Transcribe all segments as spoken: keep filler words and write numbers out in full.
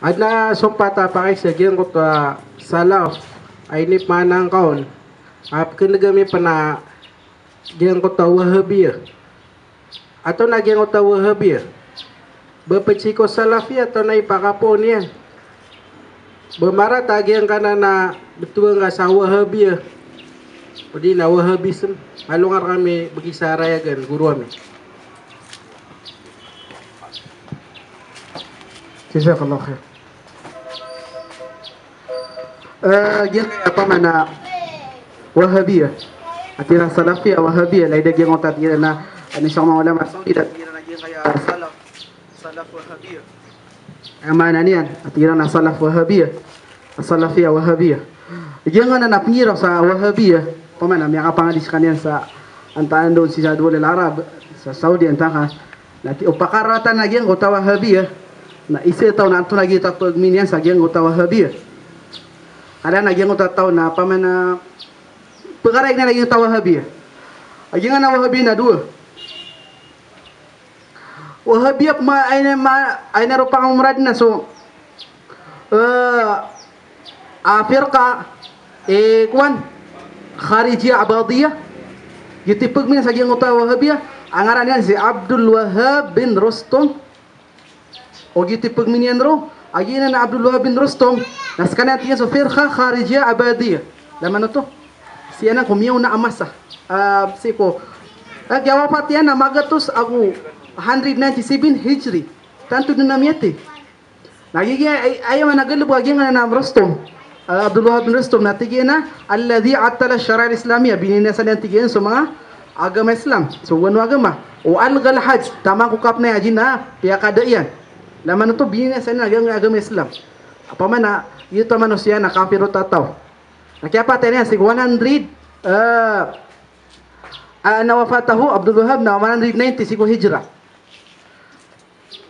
Adn a sompat a pakaiza giyangkoto a salaf a inipmaana ngka on a pkhan'g ami pn a giyangkoto a Wahabiyah. Antonaa giyangkoto a Wahabiyah? Ba pd sii ko Salafiyah antonaa i pakapoon iyan? Ba marata giyangkanan a btowan ka sa Wahabiyah odi na Wahabism? Alongan rkami bgi sa rayagan, goro ami. Jazakallah khair. Eh, giyangkaya opama na Wahabiyah. Ati iran Salafiyah, Wahabiyah, lagid a giyangkoto a tig iran a, ani sa manga ulama Saudi, a tig iran a giyangkaya Salaf, Salaf Wahabiyah. Aya maana niyan, a tig iran a Salaf Wahabiyah. A Salafiyah Wahabiyah. Giyangkanan a pnggiraw sa Wahabiyah, opama na miyakapangadi skaniyan sa antaa ndon sii sa Dawla al-Arab, sa Saudi antaa ka, na tig o pakaratan a giyangkoto a Wahabiyah, na isa i taw na antonaa giyangkoto a pagmi niyan sa giyangkoto a Wahabiyah. Adn a giyangkoto a taw na opama na pkarayag niyan a giyangkoto a Wahabiyah. A giyangkanan a Wahabiyah na dowa. Wahabiyah ma, aya na ma, aya na roo pangomradn na so, eh, a firqa, eh, kowan, Kharijiyah Abadiyah. Giyoto i pagmi niyan sa giyangkoto a Wahabiyah a ngaran iyan si Abdul Wahhab bin Rustum. O giyoto i pagmi niyan roo a giyanan a Abdul Wahhab bin Rustum na skaniyan tig iyan so firqa Kharijiyah Abadiyah. Laman oto. Sii anan ko miyaona a masa. Ah, sii ko, ah, kiyawafat iyan na magatos ago hundred ninety-seven Hijri. Tanto dn a miyathay. Na giya, ay, aya maana a galbk a giyangkanan a Rustum, ah, Abdul Wahhab bin Rustum, na tig iyan a, "Alladhi attala ash-shara'i al-islamiyah." Bininasa niyan, tig iyan, so manga agama Islam, so wano agama. "Wa algha al-hajj." Taman ko kapnay a haji na piyakada iyan. Laman oto, bininasa niyan a giyangkaya agama Islam. Opama na giyoto a manosiya na kafir oto a taw. Na kiyapatay niyan sii ko one hundred, eh, ah, na wafatahu Abdul Wahhab na one hundred ninety sii ko Hijra.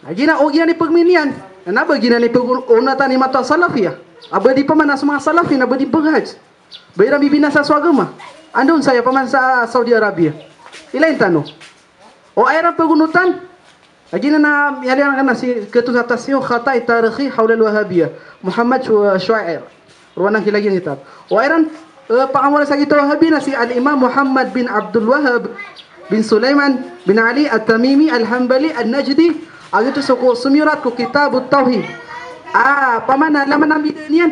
Na giyanan, o giyanan i pagmi niyan. Na ba giyanan i pag-, onataan imanto a Salafiyah. A ba di opama na so manga Salafiyah na ba di paghajj. Ba iran bibinasa so agama. Anda on saya opama sa Saudi Arabia. Ilay tano. O aya iran pagonotan. Lagid anan a miyaaloy anan sii ko thatas iyo, khata' at-tarikhi hawla al-Wahabiyah. Muhammad Shu-, Shuair. Roo anan ki lagid a kitab. O aya iran, eh, pakamoray sa giyoto a Wahabiyah na si Al-Imam Muhammad bin Abdul Wahhab bin Sulaiman bin Ali At-Tamimi Al-Hanbali An-Najdi, a giyoto so ko somiyorat ko Kitab At-Tawhid. Ah, opama na laman a mbida niyan.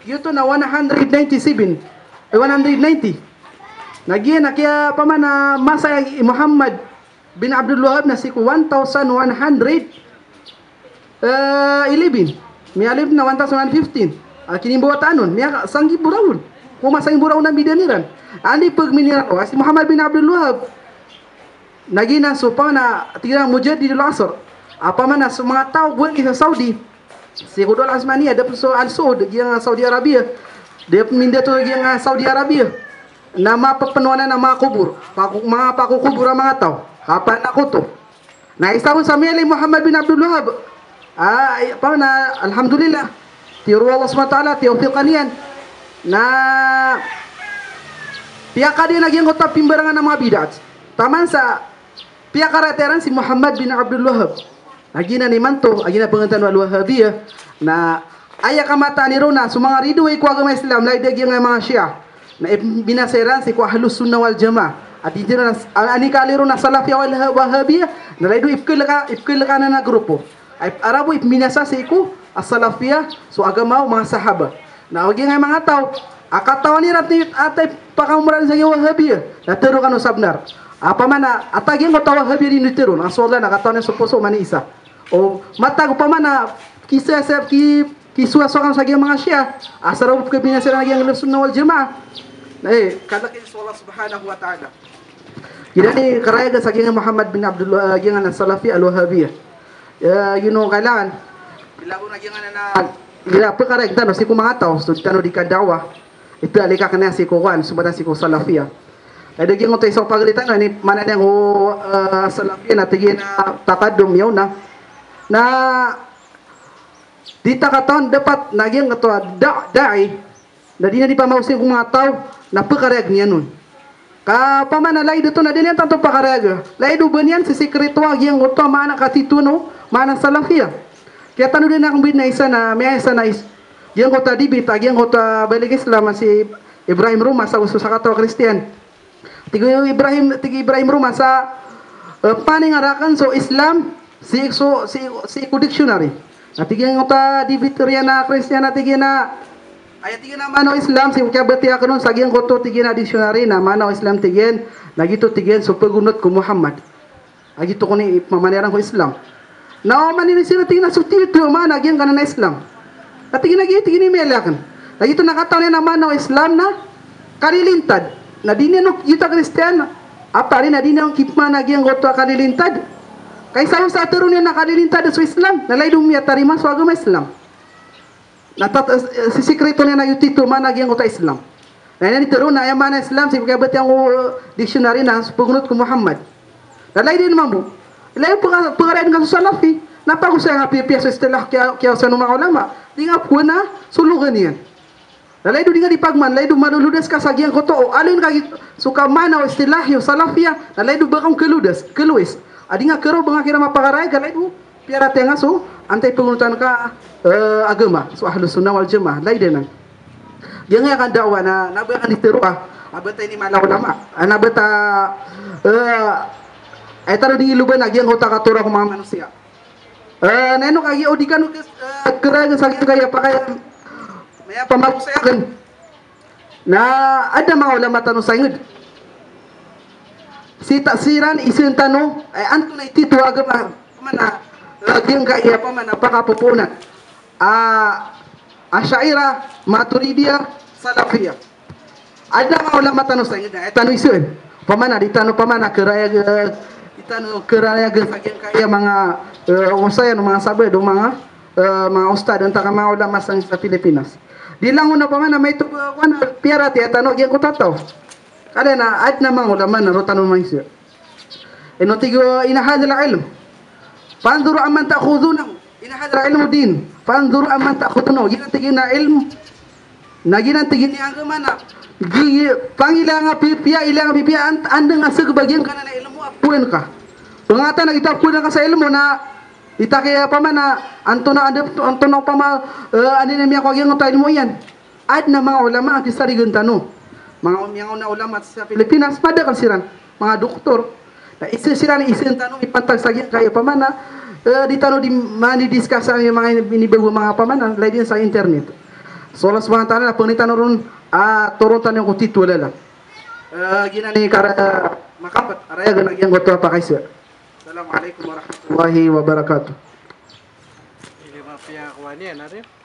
Giyoto na one hundred ninety-seven. Eh, one hundred ninety. Na giya na kiya opama na masa i Muhammad bin Abdul Wahhab na sii ko one thousand one hundred, eh, eleven. Miyalib na one thousand one fifteen. A kinimbawataan on, miyasanggibo ragon. Ko masanggibo ragon a mbida iran. Anda i pagmi iran, o, a si Muhammad bin Abdul Wahhab. Na giyanan so opama na tig iran Mujaddidul Asr. Opama na so manga taw gowani sa Saudi. Sii ko Dawla Osmaniya, da pn so Al Saud, giyangkai a Saudi Arabia. Da pn mindato giyangkai a Saudi Arabia. Na mapapnowan anan a manga kobor. Pako-, manga pakokobor a manga taw. Kapan na koto. Na isa ron sa miyailay i Muhammad bin Abdul Wahhab. Ah, ay, opama na, alhamdulillah. Through Allah subhanahu wa ta'ala, tiyawfiqan iyan. Na piyakada iyan a giyangkoto a pimbarangan a manga bid'ah. Taman sa piyakaratay iran si Muhammad bin Abdul Wahhab. Na giyanan imanto, a giyanan a pangantano a Al-Wahabiyah, na aya kamataan iron na so manga ridoay ko agama Islam, lagid a giyangkai a manga Shia. Na ipmbinasa iran sii ko Ahlus Sunnah wal Jamaah. A di iran a, a, anikali ron a Salafiyah wal ha-, Wahabiyah, na lagid o ipkhalka-, ipkhalkaan anan a grupo. Ay, arabo ipmbinasa sii ko a Salafiyah, so agama o manga sahaba. Na o giyangkai a manga taw a katawan iran a tig iran a pakaomrad sa giya Wahabiyah, na tharo kano sa bnar. Opama na a tig iyan a Wahabiyah di niyo tharo, na so Allah na katawan iyan so poso o mani isa. O matag opama na kisa sa ki, kisowasowa kano sa giya manga Shia, asar o pkhabinasa iran a giya Ahlus Sunnah wal Jamaah. Na, eh, kalk iyan so Allah subhanahu wa ta'ala. Giyanan i karayagan sa giyangkai a Muhammad bin Abdullah, giyangkai a Salafiyah Al-Wahabiyah. Eh, you know, kailangan. Bila ko na giyangkai a, bila pkarayag tano sii ko manga taw, so tano di kada'wah. Ito a lika kna sii ko kowan, so bata sii ko Salafiyah. Ay, da giyangkoto isa o pagari tano, ini maana niyan ko, eh, Salafiyah na tig iyan a taqaddum, miyaona. Na di ta katawan dapat na giyangkoto a da-, da'i, na di niyan di pamaosay ko manga taw na pkarayag iyan on. Ka opama na lagid oto na di niyan tanto pakarayaga. Lagid o ba niyan sisikreto a giyangkoto a maana, katitho o maana Salafiyah. Kiyatanodan akn bidn a isa na, miyaisa na is-, giyangkoto a debate a giyangkoto a balik Islam a si Ibrahim Roma sa oso sakataw a Kristiyan. Tig o Ibrahim, tig o Ibrahim Roma sa, eh, paninga rakn so Islam sii, so, sii, sii ko dictionary. Na tig iyan oto a debate iyan a Kristiyan na tig iyan a, aya tig iyan a maana o Islam sii ko kiyabatiya akn on sa giyangkoto tig iyan a dictionary na maana o Islam tig iyan, na giyoto tig iyan so pagonot ko Muhammad. A giyoto kon i pamaniran ko Islam. Na oman ini sira tig iyan a so tiyotiyo maana giyangkanan a Islam. Na tig iyan a giyoto tig iyan i miyala akn. Na giyoto na katawan iyan a maana o Islam na kalilintad. Na di niyan on giyoto a Kristiyan, a pari na di niyan on kipmaana giyangkoto a kalilintad. Ka isa on sa tharoon iyan a kalilintad so Islam, na lagid o miyatarima so agama Islam. Na tat-, eh, sisikreto niyan a giyoto i maana giyangkoto a Islam. Na aya niyan tharoon na aya maana Islam sii ko kiyabatiya ko, eh, dictionary na so pagonot ko Muhammad. Na lagid iyan mambo. Lagid o paka-, pakaray ka so Salafi. Na pagosaya nga piyapiya so istilah kiya-, kiyaosaya o manga ulama. Di nga pn a so loga niyan. Na lagid o di nga di pagman, lagid o malolodas ka sa giyangkoto, o aloyn ka git-, so kamaana o istilah iyo Salafiyah, na lagid o ba ka on kalodas, kalowis. A di nga karo ba nga kiran mapakaray ka lagid o piyaratiyaya nga so antaa i pagonotan ka, eh, agama, so Ahlus Sunnah wal Jamaah, lagid anan. Giyangkaya kan da'wah na, na ba ka di tharoa, a ba ta ini mala ulama, a na ba ta, eh, ay taro di iloban a giyangkoto a katharo ko manga manosiya. Eh, na ino kagiya o di kano, eh, karayaga sa giyangkaya pakay, miyapamagosay akn. Na adn a manga ulama tano sa ingd. Sii ta-, siran isn tano, eh, antonaa i tito a agama, pman a, eh, giyangkaya pman a pakapopoonan. Ah, Asha'irah, Maturidiyah, Salafiyah. Adn a manga ulama tano sa ingd, eh, tano isn. Pman a, di tano pman a karayaga, di tano karayaga sa giyangkaya manga, eh, osayan o manga sabaad o manga, eh, manga ustad, antaa ka manga ulama sa, sa Pilipinas. Di langon a pman a maito, eh, wan, piyaratiyaya tano giyangkoto a taw. Kala na adn a manga ulama na roo tano manga isn. Ino tig o, inna hadhal ilm, fanzuru amman ta'khudhunahu. Inna hadhal ilmu din, fanzuru amman ta'khudhunahu. Giyanan tig iyan a ilm, na giyanan tig iyan a agama na, gi-, pangilaya nga pipiya, ilaya nga pipiya, an-, anda nga sg ba giyangkanan a ilmo a phoon ka. Pangatan a giyoto a phoon ka sa ilmo na, di ta kiya pman a, antonaa, anda, antonaa pman, eh, anda niyan miyakowa giyangkoto a ilmo iyan. Adn a manga ulama a kisarigan tano. Manga, manga ulama sa Pilipinas, madakl siran. Manga doktor. Na isn siran, isn tano ipantag sa giyangkaya pman a, eh, di tano di mani-discuss a manga ini-, inibago a manga pman a, lagid iyan sa internet. So Allah Subhanahu wa Ta'ala, na pangnin tano ron, ah, toron tano ko tito a lalan. Eh, giyanan i kara-, makapat, a rayagan a giyangkoto a pakaiza. Assalamu alaikum warahmatullahi wabarakatuh. Ini mapiya ko aniyan, ari?